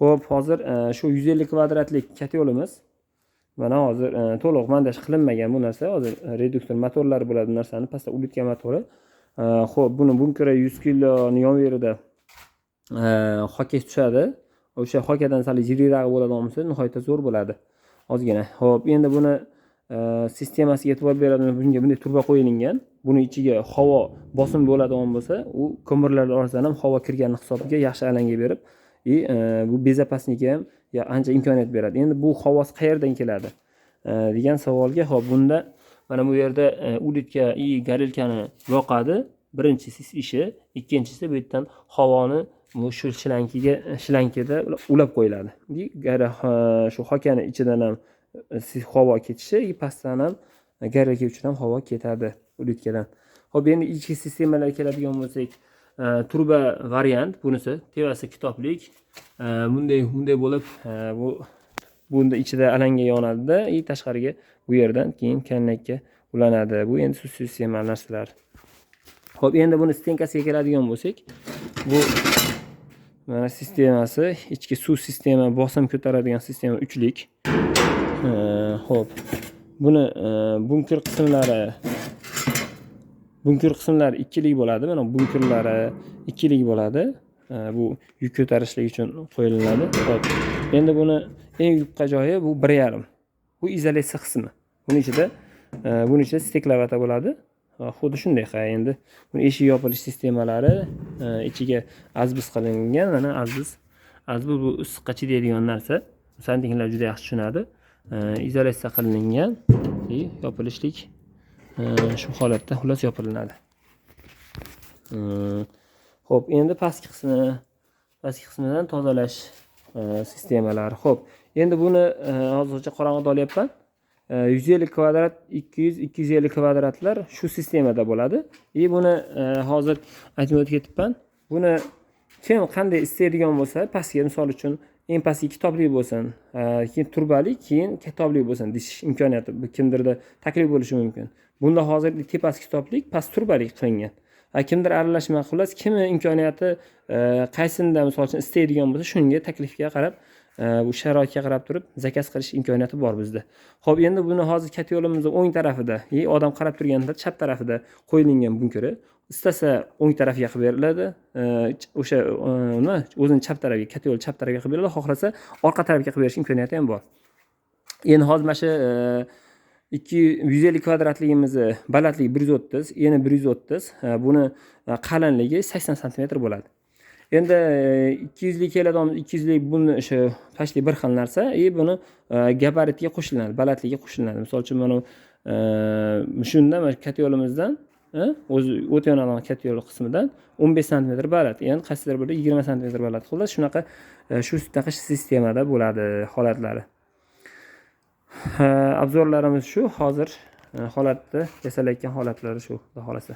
Xo'p, hozir shu 150 kvadratlik котёл imiz mana hozir to'liq montaj qilinmagan bu narsa. Hozir reduktor motorlari bo'ladi bu narsani, pastda улитка motori. Xo'p, buni bunkeri 100 kiloni yonverida xokka tushadi. O'sha xokadan sal yirikrog'i bo'ladigan bo'lsa, nihoyatda zo'r bo'ladi. Ozgina. Xo'p, endi buni sistemasiga e'tibor beradigan, bunga bunday truba qo'yilgan. Buni ichiga havo bosim bo'ladigan bo'lsa, u ko'mirlar orasidan ham havo kirgani hisobiga yaxshi alanga berib, и bu безопасник ka ham ancha imkoniyat beradi. Endi bu havosi qayerdan keladi degan savolga, xo'p, bunda mana bu yerda улитка и горелка ni yoqadi. Birinchisi ishi, ikkinchisi bu yerdan havoni bu shu shlankida ulab qo'yiladi. Shu xokani ichidan ham havo ketishi, и pastdan ham горелка uchun ham havo ketadi улитка dan. Xo'p, endi ichki sistemalarga keladigan bo'lsak, truba variant bunisi, tevasi kitoblik. Bunday bo'lib, bu bunda ichida alanga yonadida и tashqariga bu yerdan keyin konnekka ulanadi. Bu endi suv sistema narsalar. Xo'p, endi buni стенка siga keladigan bo'lsak, bu mana sistemasi, ichki suv sistema, bosim ko'taradigan sistema uchlik. Xo'p, buni bunker qismlari ikkilik bo'ladi. Mana bunkerlari ikkilik bo'ladi. Bu yuk ko'tarishlik uchun qo'yiladi. Xo'p, endi buni eng yupqa joyi bu 1,5. Bu izolyatsiya qismi. Buni ichida стекловата bo'ladi. Xuddi shunday, ha, endi buni eshik yopilish sistemalari ichiga asbest qilingan. Mana asbest. Asbest bu issiqqa chidaydigan narsa. Santexniklar juda yaxshi tushunadi. Izolyatsiya qilingan и yopilishlik shu holatda xullas yopilinadi. Xo'p, endi pastki qismidan tozalash sistemalari. Xo'p, endi buni hozircha qorong'ida olyapman. 150 kvadrat, 200, 250 kvadratlar shu sistemada bo'ladi. И buni hozir aytib o'tib ketibman. Buni kim qanday istaydigan bo'lsa, pastga, misol uchun, eng pastki kitobli bo'lsin, keyin turbali, keyin kitobli bo'lsin deyish imkoniyati kimdirda taklif bo'lishi mumkin. Bunda hozir tepasi kitoblik, past turbalik qilingan. Kimdir aralashma, xullas, kimi imkoniyati qaysinda, misol uchun, istaydigan bo'lsa, shunga taklifga qarab, bu sharoitga qarab turib заказ qilish imkoniyati bor bizda. Xo'p, endi buni hozir котёл imizni o'ng tarafida, и odam qarab turganda chap tarafida qo'yilgan bunkeri. Istasa o'ng tarafiga qilib beriladi, o'sha nima, o'zini chap tarafiga, котёл chap tarafiga qilib beriladi, xohlasa orqa tarafga qilib berish imkoniyati ham bor. Endi hozir mana shu 250 kvadratligimizni balandligi 130, eni 130, buni qalinligi 80 santimetr bo'ladi. Endi 200lik keladigan, 200lik buni o'sha почти bir xil narsa и buni gabaritga qo'shiladi, balandligiga qo'shiladi. Misol uchun, mana shunda mana котёл imizdan, o'zi o't yonadigan котёл qismidan 15 santimetr baland, endi qaysidir biri 20 santimetr baland. Xullas, shunaqa shunaqa sistemada bo'ladi holatlari. Обзор larimiz shu hozir holatda yasalayotgan holatlari shu, xudo xohlasa.